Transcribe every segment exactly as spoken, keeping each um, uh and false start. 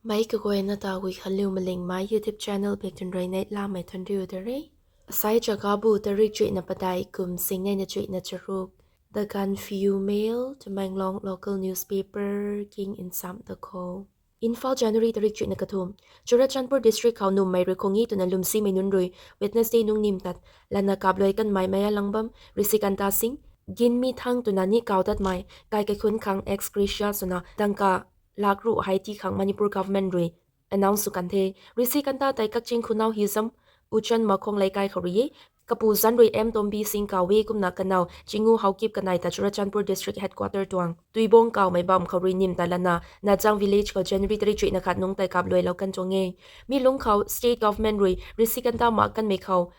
Mei kaguayna ta Guikhanliu Malingmei YouTube channel bik tun rui neihlamei thuanriu ta re. Asai chagabu tarik chuihna padeih kum singneina chuihna charuk. The Gaanphiu Mail, Tamenglong local newspaper king nsam ta khou. Imphal, January tarik chuihna kathumh. Churachandpur district khou nummei rui khang e twna lwmsimei nunc rui Wednesday nung nim tat lana kapluai kanmei Mayalangam Risikanta Singh, Ginmi Thang twna ni kau tatmei, kai kaikhun khang ex gratia swna dangka lak ruh hei ti khang Manipur government rui announce sw kan the. Risikanta tei Kakching Khunau Hizam Uchan Makhong Leikai khou rui e. Kapu zanc rui M Tombi Singh kau e kumna kanow Chingu Haokip kanei ta Churachandpur district headquarter tuang Tuibong kawmei bam khou rui nim tat lana Najang village khou January tarik chuihna khat nung tei kapluailou kan tuang e. Mi lungc khou state government rui Risikanta mak kanmei khou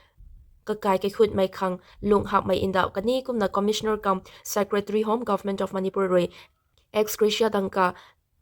kakai kaikhutmei khang lung hapmei ndauh kan e kumna Commissioner cum Secretary Home Government of Manipur rui ex gratia dangka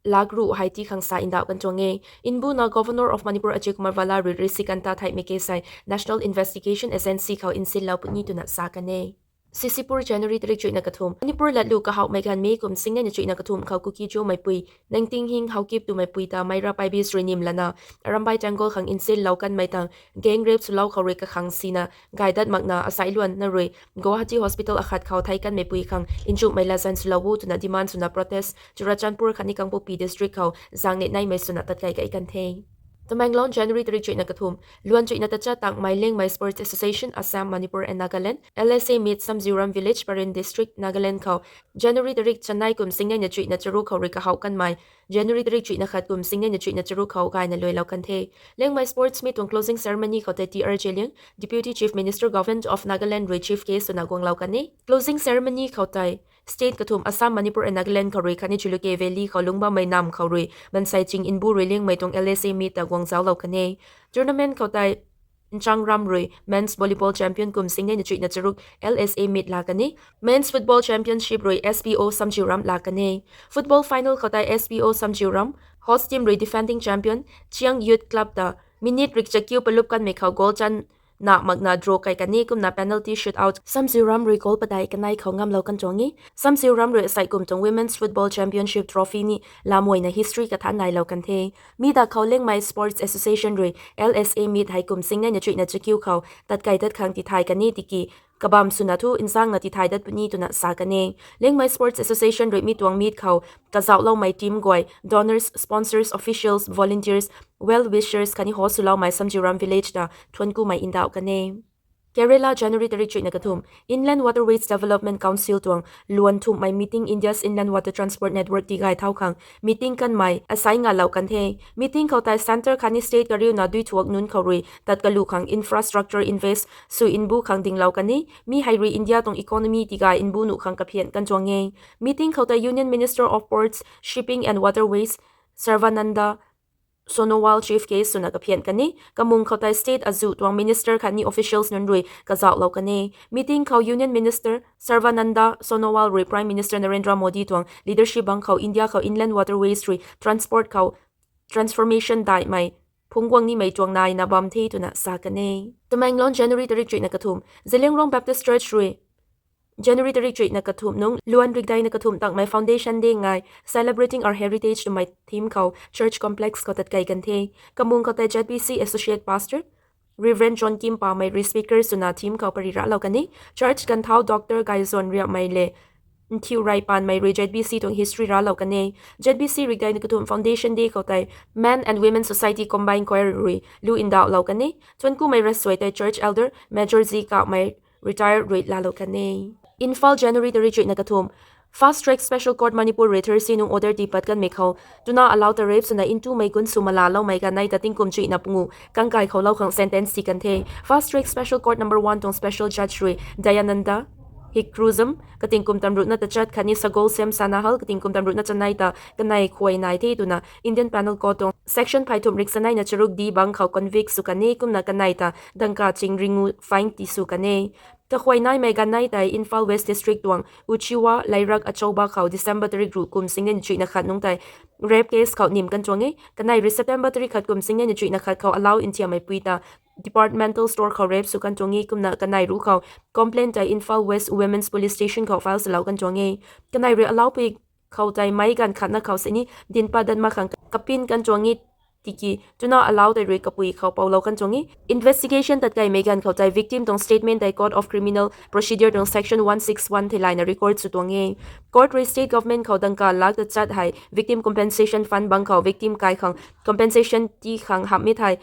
lak ruh hei ti khang sa ndauh kan tuang e. Mbuna Governor of Manipur Ajay Kumar Bhalla rui Risikanta theihmei case hei National Investigation Agency khou nsinlou puni twna sa kan e. Sisipur, January tarik chuihna kathumh. Manipur latlu kahauhmei ganv May kum singneina chuihna kathumh khou Kuki-Zo meipui Nengtinghing Haokip twmeipui ta Meira Paibis rui nim lana Arambai Tenggol khang nsinlou kanmei tang gang rape swlou khou rui kakhang sina gay dat makna asai luanna rui Guwahati hospital akhat khou thei kanmeipui khang nchumhmei latzan swlou o twna demand swna protest Churachandpur khatni Kangpokpi district khou zaeng ni neimei swna tatkai kai kan the. Tamenglong, January tarik chuihna kathumh. Luan chuihna tachat tangmei Liangmei Sports Association, Assam, Manipur and Nagaland, L S A meet Samziuram village, Peren district, Nagaland khou January tarik chanei kum singneina chuihna charuk khou rui kahauh kanmei January tarik chuihna khat kum singneina chuihna charuk khou gayna luailou kan the. Liangmei sports meet tuang closing ceremony khou tei T R Zeliang, Deputy Chief Minister, Government of Nagaland rui chief guest swna guanglou kan e. Closing ceremony khou tei state kathumh Assam, Manipur and Nagaland khou rui khatni Chilukya Valley khou lungc bammei namv khou rui mansei ching nbu rui Liangmei tuang L S A meet ta guang zauclou kan e. Tournament khou tei Nchangram rui men's volleyball champion kum singneina chuihna charuk L S A meet laa kan e. Men's football championship rui S P O Samziuram laa kan e. Football final khou tei S P O Samziuram host team rui defending champion Chiang Youth Club ta minute rikchakiu palup kanmei khou goal chan na makna draw kai kan e kumna penalty shootout Samziuram rui goal padeih kanei khou ngamlou kan tuang e. Samziuram rui asei kum tuang Women's Football Championship trophy ni lamuina history kathan nailou kan the. Mi da khou Liangmei Sports Association rui L S A meet hei kum singneina chuihna chakiu khou tatkai dat khang tithay kan e tiki kabam swna thu nzangna tithay dat puni twna sa kan e. Liangmei Sports Association rui mi tuang meet khou kazauhloumei team guay, donors, sponsors, officials, volunteers, well wishers khatni host swloumei Samziuram village ta thuanc kumei ndauh kan e. Kerala, January tarik chuihna kathumh. Inland Waterways Development Council tuang luan thumhmei meeting India's Inland Water Transport Network tigay thau khang meeting kanmei asei ngalou kan the. Meeting khou tei centre khatni state kariuna duithuak nunc khou rui tat kalu khang infrastructure invest sw nbu khang dinglou kan e. Mi hei rui India tuang economy tigay nbu nuh khang kaphian kan tuang e. Meeting khou tei Union Minister of Ports, Shipping and Waterways Sarbananda Sonowal chief guest swna kaphian kan e. Kamung khou tei state azuh tuang minister khatni officials nunc rui kazauhlou kan e. Meeting khou Union Minister Sarbananda Sonowal rui Prime Minister Narendra Modi tuang leadership bang khou India khou inland waterways rui transport khou transformation daihmei phungc guang nimei tuang naina bam the twna sa kan e. Tamenglong, January tarik chuihna kathumh. Zeliangrong Baptist Church rui January tarik chuihna kathumh nung luan rikdeina kathumh tangmei Foundation Day ngai Celebrating Our Heritage twmei theme khou church complex khou tatkei kan the. Kamung khou tei Z B C Associate Pastor Reverend John Kim Pamei rui speaker swna theme khou pary raclou kan e. Church ganthau Doctor Gaizon Riamei le Nthiu Raipanmei rui Z B C tuang history raclou kan e. Z B C rikdeina kathumh Foundation Day khou tei Men and Women Society Combined Choir rui lu ndauhlou kan e. Thuanc kumei ravsuai tei Church Elder Major Z Kamei, retired rui laalou kan e. Imphal, January tarik chuihna kathumh. Fast Track Special Court Manipur rui Thursday nung order tiipat kanmei khou twna alau ta rape swna ntumei gun sw malaloumei ganei ta tingkum chuihna pungu kangkai khou lou khang sentence tii kan the. Fast Track Special Court number one tuang special judge rui Dayananda Hikruzam katingkum tamruhna tachat khatni Sagol Sem Sanahal katingkum tamruhna chanei ta kanei khuay nai the twna Indian Penal Code tuang section phey thumh rik saneina charuk D bang khou convict sw kan e. Kumna kanei ta dangka ching ringu fine tii sw kan e. Kakhuay naimei ganei tei Imphal West District tuang Uchiwa Leirak Achouba khou December tarik ruh kum singnei na chuihna khat nungc tei rape case khou nim kan tuang e. Kanei rui September tarik khat kum singnei na chuihna khat khou alau nthiammeipui ta departmental store khou rape sw kan tuang e. Kumna kanei ruh khou complaint tei Imphal West Women's Police Station khou file swlou kan tuang e. Kanei rui alaupui khou tei meic ganv khatna khou sini dinc pat dat mak khang kapin kan tuang e. tiki twna allow tei rui kapui khou poulou kan tuang e. Investigation tatkaimei ganv khou tei victim tuang statement tei Code of Criminal Procedure tuang section one six one theilayna record sw tuang e. Court rui state government khou dangka lak tachat hei victim compensation fund bang khou victim kai khang compensation tii khang hamhmei thei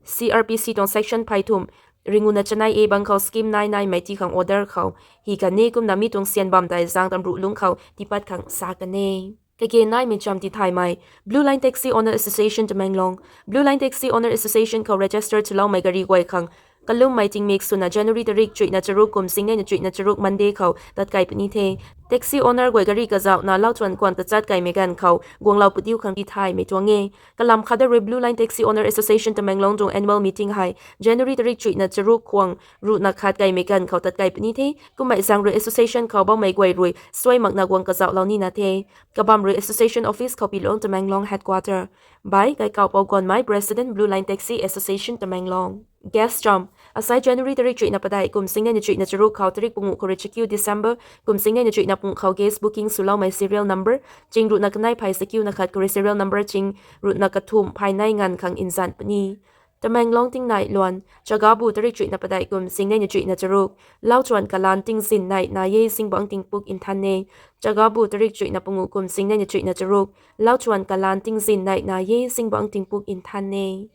C R P C tuang section phey thum ringuna chanei a bang khou scheme nai naimei tii khang order khou hi kan e. Kumna mi tuang syan bam tei zaeng tamruh lungc khou tiipat khang sa kan e. Kage naimei cham tithaymei. Blue Line Taxi Owner Association Tamenglong. Blue Line Taxi Owner Association khou register swloumei gari guay khang kalummei tingmik swna January tarik chuihna charuk kum singneina chuihna charuk Monday khou tatkai puni the. Taxi owner guay gari kazauhna lauchuan khwang tachat kaimei ganv khou guanglou pudiu khang tithaymei tuang e. Kalam khat da rui Blue Line Taxi Owner Association Tamenglong tuang annual meeting hei January tarik chuihna charuk khwang ruhna khat kaimei ganv khou tatkai puni the. Kummei zaeng rui association khou bammei guay rui suai makna guang kazauhlou nina the. Kabam rui association office khou Pilong, Tamenglong headquarter. Bai Gaikaupou Gonmei, President, Blue Line Taxi Association Tamenglong. Guest cham. Asai January tarik chuihna padeih kum singneina chuihna charuk khou tarik punguh khou rui chakiu December kum singneina chuihna punguh khou guest booking swloumei serial number ching ruhna kanei phey chakiuna khat khou rui serial number ching ruhna kathumh phey nei nganv khang nzan puni. Tamenglong tingnai luan. Chagabu tarik chuihna padeih kum singneina chuihna charuk. Lauchuan kalan tingzin nei nai e, zingbangc tingpuk nthan e. Chagabu tarik chuihna punguh kum singneina chuihna charuk. Lauchuan kalan tingzin nei nai e, zingbangc tingpuk nthan e.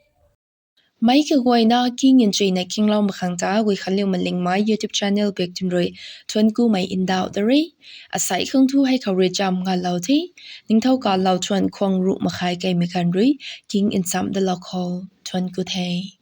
Meic kaguayna king nchuina kinglou mak khang ta Guikhanliu Malingmei YouTube channel bak tun rui thuanckumei ndauh da re. Asai khang thu hei khou rui cham ngalou the. Ningthau kalou thuanc khwang ruh makhai kaimei ganv rui king nchamh dalou khou thuancku the.